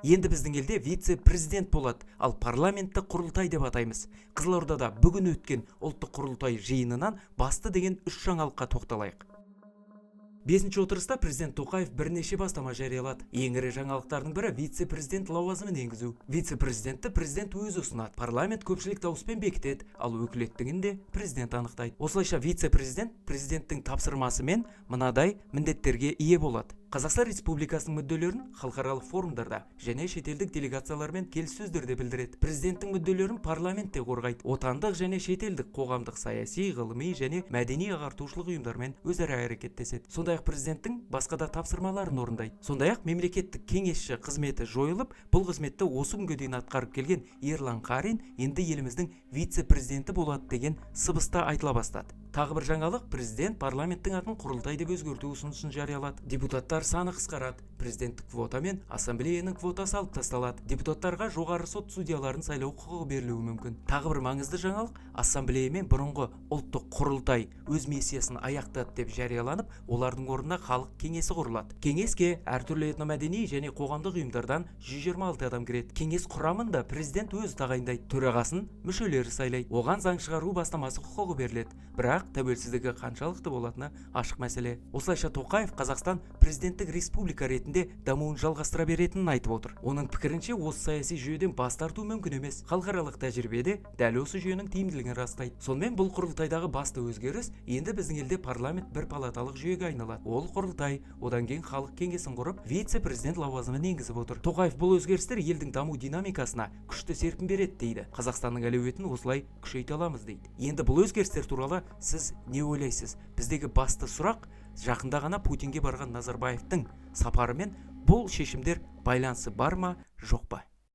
Енді біздің елде вице-президент болады, ал парламентті құрылтай деп атаймыз. Қызылордада бүгін өткен ұлттық құрылтай жиынынан басты деген үш жаңалыққа тоқталайық. Бесінші отырыста президент Тоқаев бірнеше бастама жариялады. Ең ірі жаңалықтардың бірі – вице-президент лауазымын енгізу. Вице-президентті президент өзі ұсынады, парламент көпшілік дауыспен бекітеді, ал өкілеттігін де президент анықтайды. Осылайша, вице-президент президенттің тапсырмасымен мынадай міндеттерге ие болады: Қазақстан Республикасының мүдделерін халықаралық форумдарда және шетелдік делегациялармен келіссөздерде білдіреді, президенттің мүдделерін парламентте қорғайды, отандық және шетелдік қоғамдық, саяси, ғылыми және мәдени ағартушылық ұйымдармен өзара әрекеттеседі, сондай-ақ президенттің басқа да тапсырмаларын орындайды. Сондай-ақ мемлекеттік кеңесші қызметі жойылып, бұл қызметті осы күнге дейін атқарып келген Ерлан Қарин енді еліміздің вице-президенті болады деген сыбыс та айтыла бастады. Тағы бір жаңалық: президент парламенттің атын құрылтай деп өзгерту ұсынысын жариялады. Депутаттар саны қысқарады, президенттік квота мен ассамблеяның квотасы алып тасталады, депутаттарға Жоғары Сот судьяларын сайлау құқығы берілуі мүмкін. Тағы бір маңызды жаңалық: ассамблея мен бұрынғы ұлттық құрылтай өз миссиясын аяқтады деп жарияланып, олардың орнына халық кеңесі құрылады. Кеңеске әртүрлі этномәдени және қоғамдық ұйымдардан 126 адам кіреді. Кеңес құрамын да президент өзі тағайындайды, төрағасын мүшелері сайлайды. Оған заң шығару бастамасы құқығы беріледі, бірақ тәуелсіздігі қаншалықты болатыны ашық мәселе. Осылайша, Тоқаев Қазақстан президенттік республика ретінде дамуын жалғастыра беретінін айтып отыр. Оның пікірінше, осы саяси жүйеден бас тарту мүмкін емес, халықаралық тәжірибе де дәл осы жүйенің тиімділігін растайды. Сонымен, бұл құрылтайдағы басты өзгеріс: енді біздің елде парламент бір палаталық жүйеге айналады. Ол құрылтай, одан кейін халық кеңесін құрып, вице-президент лауазымын енгізіп отыр. Тоқаев бұл өзгерістер елдің даму динамикасына күшті серпін береді дейді. Қазақстанның әлеуетін осылай күшейте аламыз дейді. Енді бұл өзгерістер туралы сіз не ойлайсыз? Біздегі басты сұрақ: жақында ғана Путинге барған Назарбаевтың сапарымен бұл шешімдер байланысы бар ма, жоқ па?